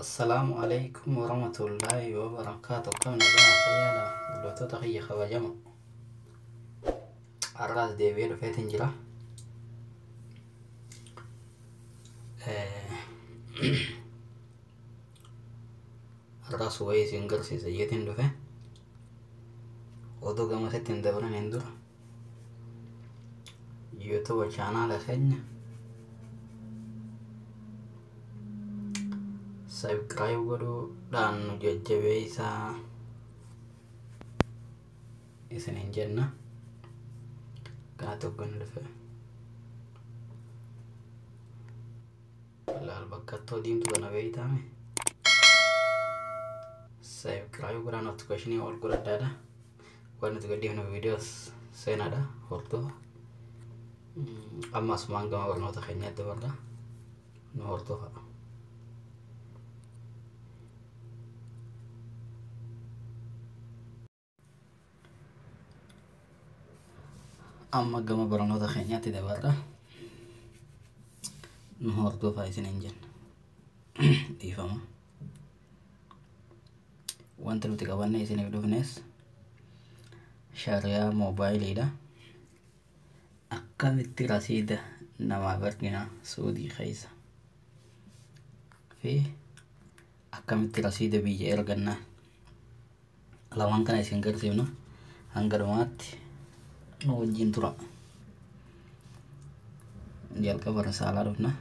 Assalaamu alaikum warahmatullaahi wabarakaatu. Akkam nagaa fayyaadha hordoftoota kiyya kabajamoo. Har'aas deebi'ee dhufeetiin jira. Har'aas wayii isin garsiisa jeetiin dhufe. Oduu gamasitti hin dabalaniin dura YouTube chaanaala keenya subscribe godhuudhaan nu jajjabeessaa isiniin jenna. Kana tokko inni dhufe. Laal bakkattoo diimtuu kana beeytaame. Subscribe godhaa notification ol godhadhaadha. Waan nuti gadhiifnu viidiyoos seenaadha hordofa. Amma asumaan gama barnoota keenyaatti dabarra nu hordofa. Amma gama barnoota keenyaatti dabarra nu hordofaa isiniin jenna. Dhiifama. Wanti nuti qabanne isiniif dhufnes shariyaa moobaayiliidha. Akkamitti rasiida namaaf ergina Suudii keessa fi akkamitti rasiida biyya erganna lamaan kana isin garsiifna hanga dhumaatti nu wajjin tura. Jalqaba risaalaa dhufna.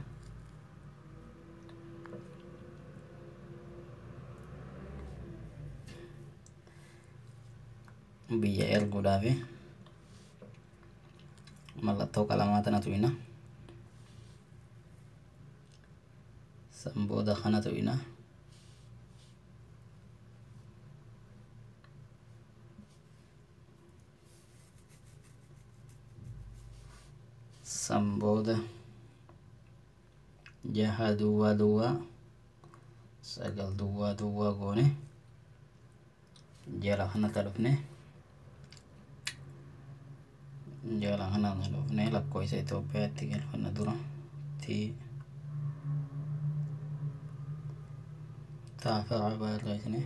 Biyya erguudhaaf mallattoo qalamaa tana tuqina. San booda kana tuqina. San booda jaha duwwaa duwwaa sagal duwwaa duwwaa goone jala kanatti dhufne jala kanatti dhufne lakkoofsa Itoophiyaatti galfanna dura T taafara barreessine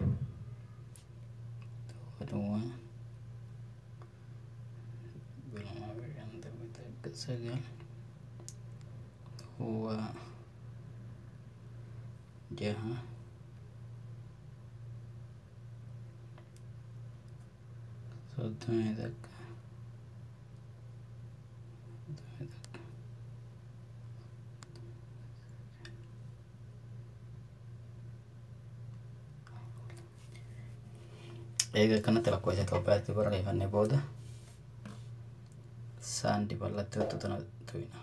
duwwaa duwwaa 9 duwwaa 6 31 31. Eega akkanatti lakkoofsa Itoophiyaatti barreeffanne booda saandi mallattoo tana tuqina.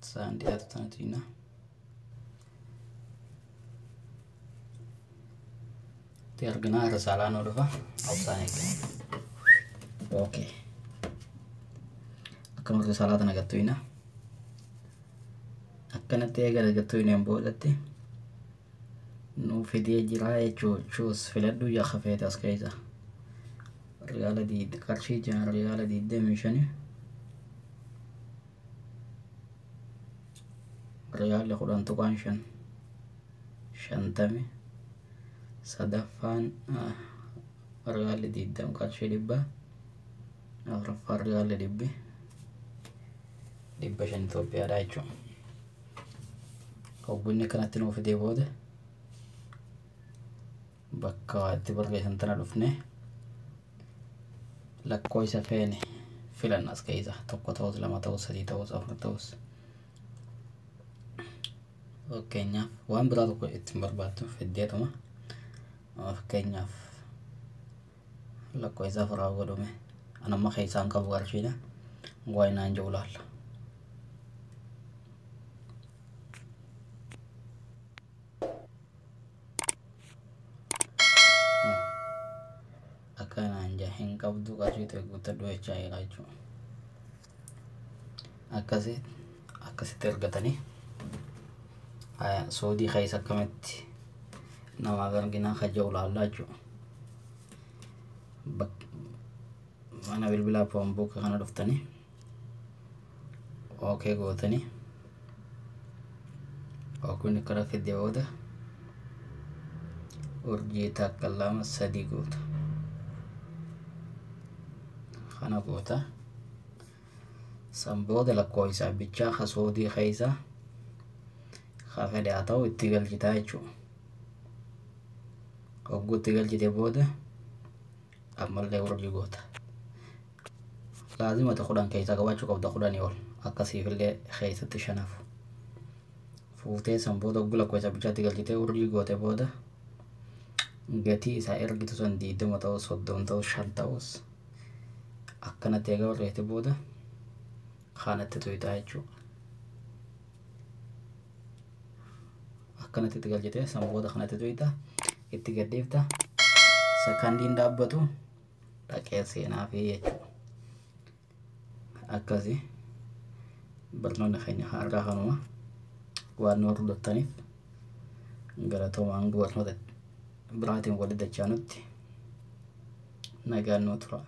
Saandi tana tuqina. Itti arginaa risaalaa nu dhufa obsaan eegna. Okay. Akkuma risaalaa tana gattuqina. Akkanatti eega gattuqineen boodatti nu fidee jira jechuu choose filadhu yakka feete as keessa. Riyaala qarshii jaha riyaala 25 riyaalli 10.5 50 sadaffaan riyaalli 20 qarshii 100 afuraffaan riyaalli 500 Itoophiyaadha jechuudha. Hoggunni kanatti nuu fidee booda bakka itti barreessan tana dhufne lakkoofsa feene filanna as keessa 1 ta'us 2 ta'us 3 ta'us 4 ta'us fakkeenyaaf waan biraa tokko ittiin barbaaddu fiddeetuma fakkeenyaaf lakkoofsa afuraa godhume anamma keessaan qabu qarshiidha waa'ee naan jiru laalla. Akkanaan jaa hin qabdu qarshii ta'e guuttadhu jechaa jira jechuudha. Akkasitti ergatanii Suudii keessa akkamitti namaaf erginaa kaja ulaallaa jechuudha. Mana bilbilaa foonbuuka kana dhuftanii okay gootanii Hogguun akkana fidde booda urjii 1 2 3 goota. Kana goota. San booda lakkoofsa abbichaa ka soodii keessa ka fedhe haa ta'u itti galchitaa jechuudha. Hogguu itti galchite booda ammallee urjii goota. Laazimata 10 keessaa qabaachuu qabda, 10 ol akkasiifillee keessatti shanaaf. Fuutee san booda hogguu lakkoofsa abbichaatti galchitee urjii goote booda gatii isaa ergitu san 20 ta'us 30 ta'us 5 ta'us akkanatti egaa barreessite booda kanatti tuyxaa jechuudha. Akkanatti itti galchitee san booda kanatti tuyxaa itti gadhiifta, sakandiin dhaabbatu dhaqee seenaa fi jechuudha. Akkasi barnoonni keenya har'aa kanuma. Waan nu hordoftaniif galatoomaa, hanga barnoota biraatiin walitti dachaanutti nagaan nuu tura.